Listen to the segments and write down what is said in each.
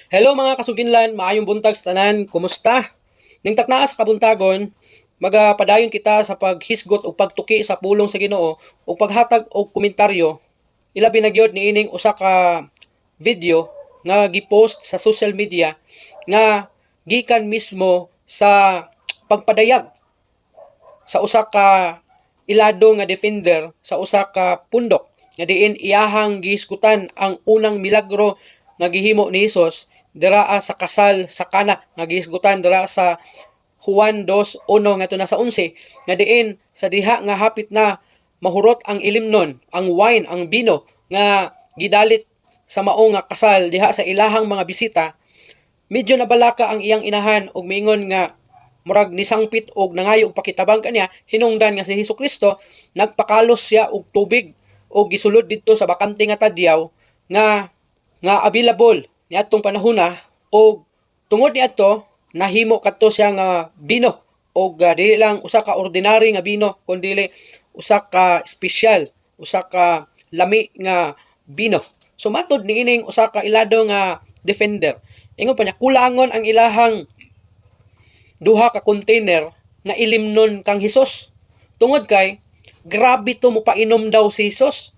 Hello, mga kasuginlan, maayong buntag sa tanan, kumusta? Ning taknaa sa kabuntagon, magapadayon kita sa paghisgot ug pagtuki sa pulong sa Ginoo ug paghatag og komentaryo, ilabi na gyud niining usa ka video nga gipost sa social media nga gikan mismo sa pagpadayag sa usa ka ilado nga defender sa usa ka pundok nga diin iyahang gihisgutan ang unang milagro nga gihimo ni Hesus dira sa kasal sa Kana, nga gihisgutan dira sa Juan 2:1 ngadto na sa 11, nga diin sa diha nga hapit na mahurot ang ilimnon, ang wine, ang bino nga gidalit sa mao nga kasal diha sa ilahang mga bisita. Medyo nabalaka ang iyang inahan ug miingon nga murag nisangpit og nangayo og pakitabang kaniya. Hinungdan nga si Hesus Kristo nagpakalos siya og tubig og gisulod didto sa bakante nga tadyaw nga nga available niadtong panahona, og tungod niadto nahimo kadto siya nga bino, og dili lang usa ka ordinary nga bino kundi usa ka espesyal, usa ka lami nga bino. So matod niining usa ka ilado nga defender, ingon pa niya, kulangon ang ilahang duha ka container nga ilimnon kang Hesus tungod kay grabe to mopainom daw si Hesus,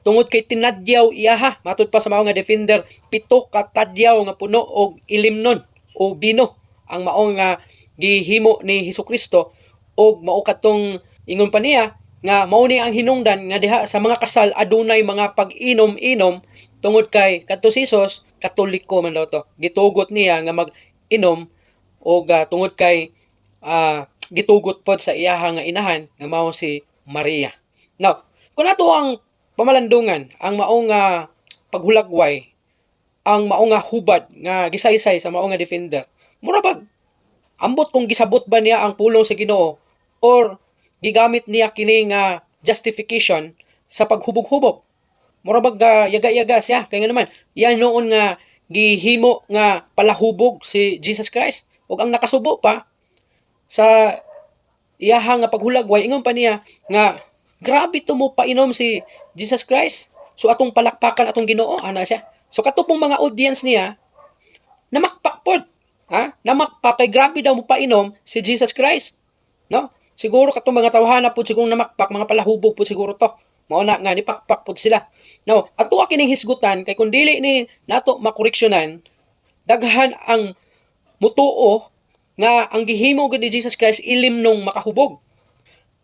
tungod kay tinadyaw iyaha. Matud pa sa mao nga defender, pito ka tadyaw nga puno og ilimnon o bino ang mao nga gihimo ni Hesus Kristo. Og mao katong ingon pa niya nga mao ni ang hinungdan nga diha sa mga kasal adunay mga pag-inom-inom, tungod kay kadto si Hesus, Katoliko man daw to, gitugot niya nga mag-inom og tungod kay gitugot pod sa iyaha nga inahan nga mao si Maria. Now, kung ato ang pamalandungan ang mao nga paghulagway, ang mao nga hubad nga gisaysay sa mao nga defender, mura bag ambot kung gisabot ba niya ang pulong sa Ginoo or gigamit niya kini nga justification sa paghubog-hubog. Mura bag yaga-yaga siya kay nga naman yan noon nga gihimo nga palahubog si Jesus Christ. Ug ang nakasubo pa sa iyaha nga paghulagway, ingon pa niya nga grabe to mo painom si Jesus Christ, so atong palakpakan atong Ginoo, ana siya. So kato pong mga audience niya namakpak pod, ha, namakpak kay grabe daw mo painom si Jesus Christ, no? Siguro katong mga tawhana pod siguro namakpak, mga palahubog pod siguro to, mao na nga nipakpak pod sila. No, ato kining hisgutan kay kun dili ni nato makoreksyonan, daghan ang mutuo nga ang gihimo gid ni Jesus Christ ilimnong makahubog.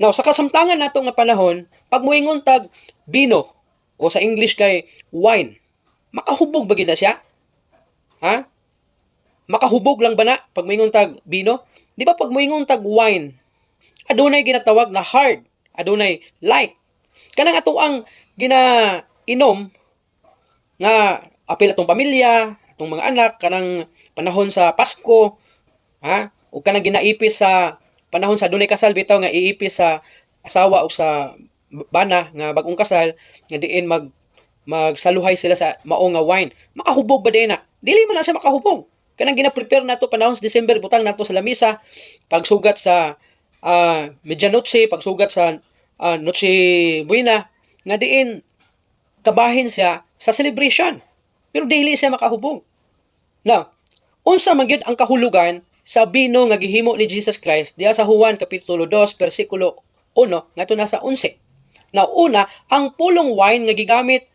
Now, sa kasamtangan nato nga panahon, pag moingon tag bino o sa English kay wine, makahubog ba gid na siya? Ha? Makahubog lang ba na pag moingon tag bino? Di ba pag moingon tag wine, adunay ginatawag na hard, adunay light. Kanang ato ang ginainom nga apil atong pamilya, atong mga anak, kanang panahon sa Pasko, ha? O kanang ginaipis sa panahon sa dunay kasal bitaw nga iipis sa asawa o sa bana nga bagong kasal, nga diin magsaluhay sila sa mao nga wine. Makahubog ba diay na? Dili man na siya makahubog. Kanang gina-prepare nato panahon sa December, butang nato sa lamisa pagsugat sa medianoche, pagsugat sa Noche Buena, nga diin kabahin siya sa celebration. Pero dili siya makahubog. Now, unsa man gyud ang kahulugan sa bino nga gihimo ni Jesus Christ diha sa Juan kapitulo 2 bersikulo 1 ngadto na sa 11? Now, una, ang pulong wine nga gigamit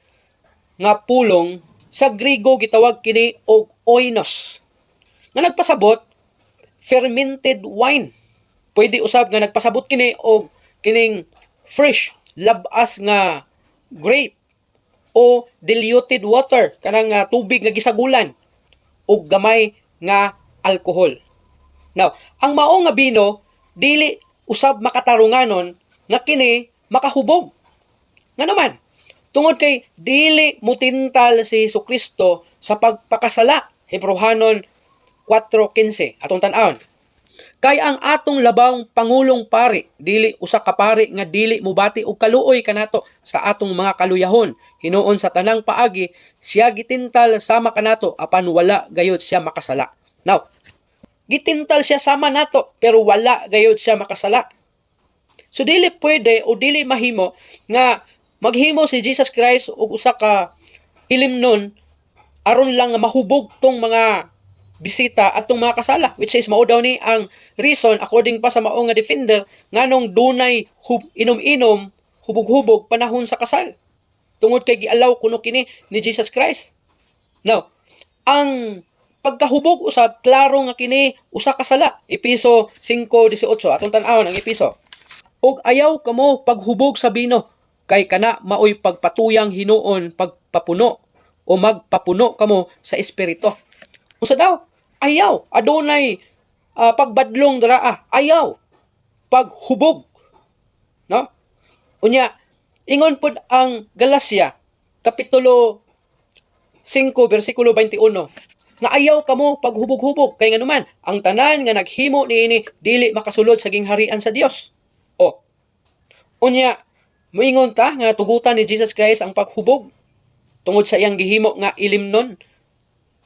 nga pulong sa Griego, gitawag kini og oinos, nga nagpasabot fermented wine. Pwede usab nga nagpasabot kini og kining fresh labas nga grape o diluted water, kanang tubig nga gisagulan og gamay nga alkohol. Now, ang mao nga bino dili usab makatarunganon nga kini makahubog. Nga naman, tungod kay dili mutintal si Kristo sa pagpakasala. Hebreohanon 4:15, atong tan-awon. Kay ang atong labawng pangulong pari dili usa ka pari nga dili mobati og kaluoy kanato sa atong mga kaluyahon. Hinuon sa tanang paagi siya gitintal sama kanato, apan wala gayud siya makasala. Now, gitintal siya sama nato pero wala gayud siya makasala. So dili pwede o dili mahimo nga maghimo si Jesus Christ og usa ka ilimnon Aron lang nga mahubog tong mga bisita at tong mga kasala, which is mao daw ni ang reason, according pa sa mao nga defender, nganong dunay inom-inom, hubog-hubog panahon sa kasal, tungod kay gialaw kuno kini ni Jesus Christ. Now, ang pagkahubog usab, klaro nga kini usa ka sala. Epeso 5:18. Atong tan-awon ang Epeso. "Ug ayaw kamo paghubog sa bino, kay kana maoy pagpatuyang hinuon, pagpapuno o magpapuno kamo sa Espiritu." Unsa daw? Ayaw adunay pagbadlong dira, ayaw paghubog, no? Unya ingon pod ang Galacia kapitulo 5 bersikulo 21 nga ayaw kamo paghubog-hubog, kay nganuman ang tanan nga naghimo niini dili makasulod sa gingharian sa Dios. O unya, moingon ta nga tugutan ni Jesus Christ ang paghubog tungod sa iyang gihimo nga ilimnon?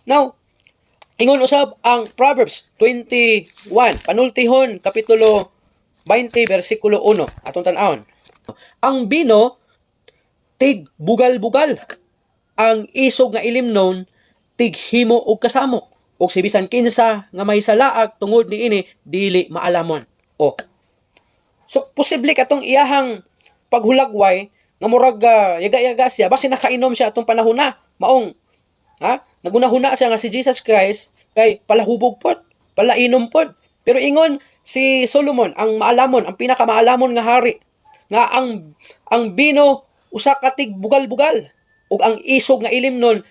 Now, ingon usab ang Proverbs 21, Panultihon kapitulo 20 bersikulo 1. Atong tan-awon. "Ang bino tig bugal-bugal, ang isog nga ilimnon tighimo og kasamok, ug si bisan kinsa nga may salaag tungod niini dili maalamon." O. So posible katong iyahang paghulagway nga murag yaga-yaga siya, basi nakainom siya atong panahon na. Maong ha, nagunahuna siya nga si Jesus Christ kay palahubog pod, palainom pod. Pero ingon si Solomon, ang maalamon, ang pinakamaalamon nga hari, nga ang bino usa ka tig bugal-bugal ug ang isog nga ilimnon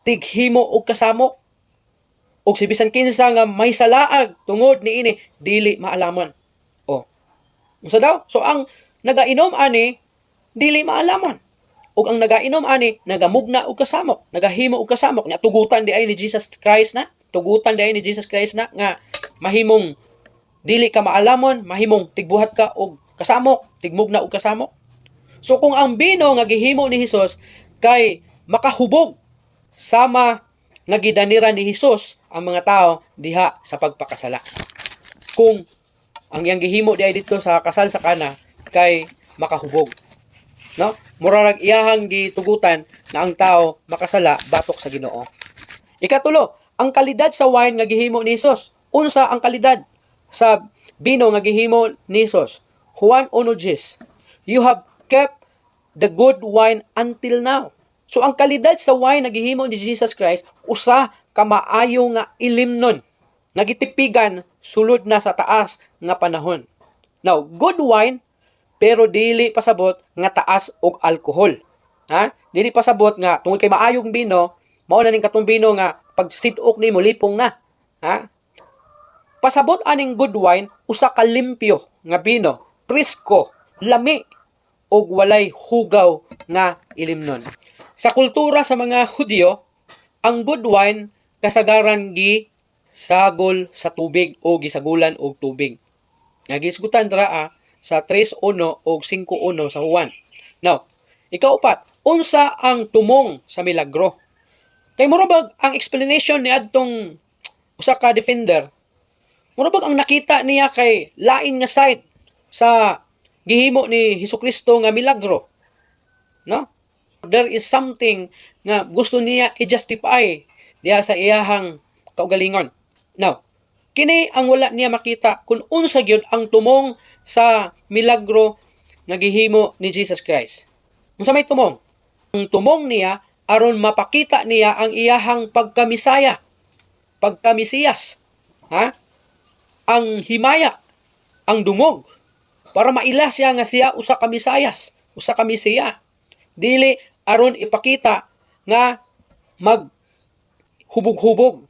tighimo og kasamok, ug si bisan kinsa nga may salaag tungod niini dili maalamon. O. Unsa daw? So ang nagainom ani dili maalamon. Ug ang nagainom ani nagamugna og kasamok, nagahimo og kasamok. Nya tugutan di ay ni Jesus Christ na, tugutan di ay ni Jesus Christ na nga mahimong dili ka maalamon, mahimong tigbuhat ka og kasamok, tigmugna og kasamok. So kung ang bino nga gihimo ni Hesus kay makahubog, sama nga gidanira ni Hesus ang mga tao diha sa pagpakasala, kung ang iyang gihimo di ay didto sa kasal sa Kana kay makahubog, no? Murarag iyahang gitugutan na ang tao makasala batok sa Ginoo. Ikatulo, ang kalidad sa wine nga gihimo ni Hesus. Unsa ang kalidad sa bino nga gihimo ni Hesus? Juan 1:10, "You have kept the good wine until now." So ang kalidad sa wine nga gihimo ni Jesus Christ usa ka maayo nga ilimnon nga gitipigan sulod na sa taas nga panahon. Now, good wine, pero dili pasabot nga taas og alkohol. Ha? Dili pasabot nga tungod kay maayong bino, mao na ning katong bino nga pag sit-ok nimo lipong na. Ha? Pasabot aning good wine usa ka limpyo nga bino, presko, lami ug walay hugaw nga ilimnon. Sa kultura sa mga Hudyo, ang good wine kasagaran gi sagol sa tubig o gisagulan og tubig. Nga gisgutan dira sa 3.1 o 5.1 sa Juan. Now, ikaupat, unsa ang tumong sa milagro? Kay murabag ang explanation ni adtong usa ka defender, murabag ang nakita niya kay lain nga side sa gihimo ni Hesukristo nga milagro. No? There is something nga gusto niya i-justify diha sa iyahang kaugalingon. Now, kini ang wala niya makita, kung unsa gyud ang tumong sa milagro nga gihimo ni Jesus Christ. Unsa may tumong? Ang tumong niya, aron mapakita niya ang iyahang pagkamisaya, pagkamisiyas, ha? Ang himaya, ang dungog, para maila siya nga siya usa ka Mesayas, usa ka Mesiya. Dili aron ipakita nga mag hubog-hubog.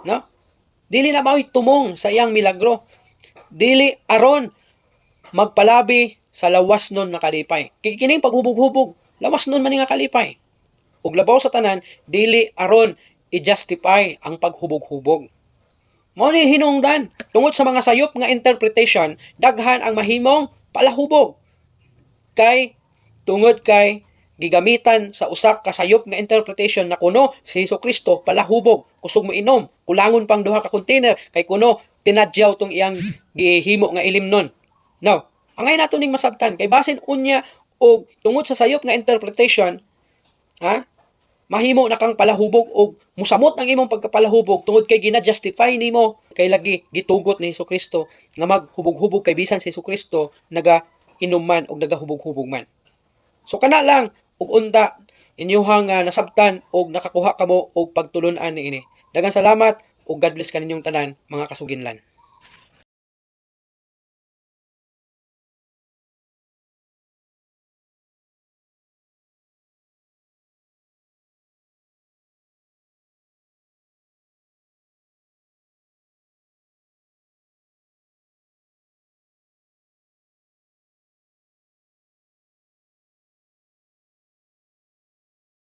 No? Dili na mao'y tumong sa iyang milagro. Dili aron magpalabi sa lawas nun na kalipay. Kay kining paghubog-hubog, lawas nun man nga kalipay. Ug labaw sa tanan, dili aron i-justify ang paghubog-hubog. Mao ni hinungdan, tungod sa mga sayop nga interpretation, daghan ang mahimong palahubog. Kay tungod kay gigamitan sa usa ka sayop nga interpretation na kuno si Hesus Kristo palahubog, kusog mo inom, kulangon pang duha ka container kay kuno tinadyaw tong iyang gihimo nga ilimnon. Now, angay nato ning masabtan kay basin unya og tungod sa sayop nga interpretation, ha? Mahimo na kang palahubog og musamot ang imong pagkapalahubog tungod kay gina-justify nimo kay lagi gitugot ni Kristo nga maghubog-hubog, kay bisan si Kristo naga inom man og nagahubog-hubog man. So kana lang, ug unta inyuhang nasabtan og nakakuha kamo og pagtulun-an niini. Daghang salamat ug God bless kaninyong tanan, mga kasuginlan.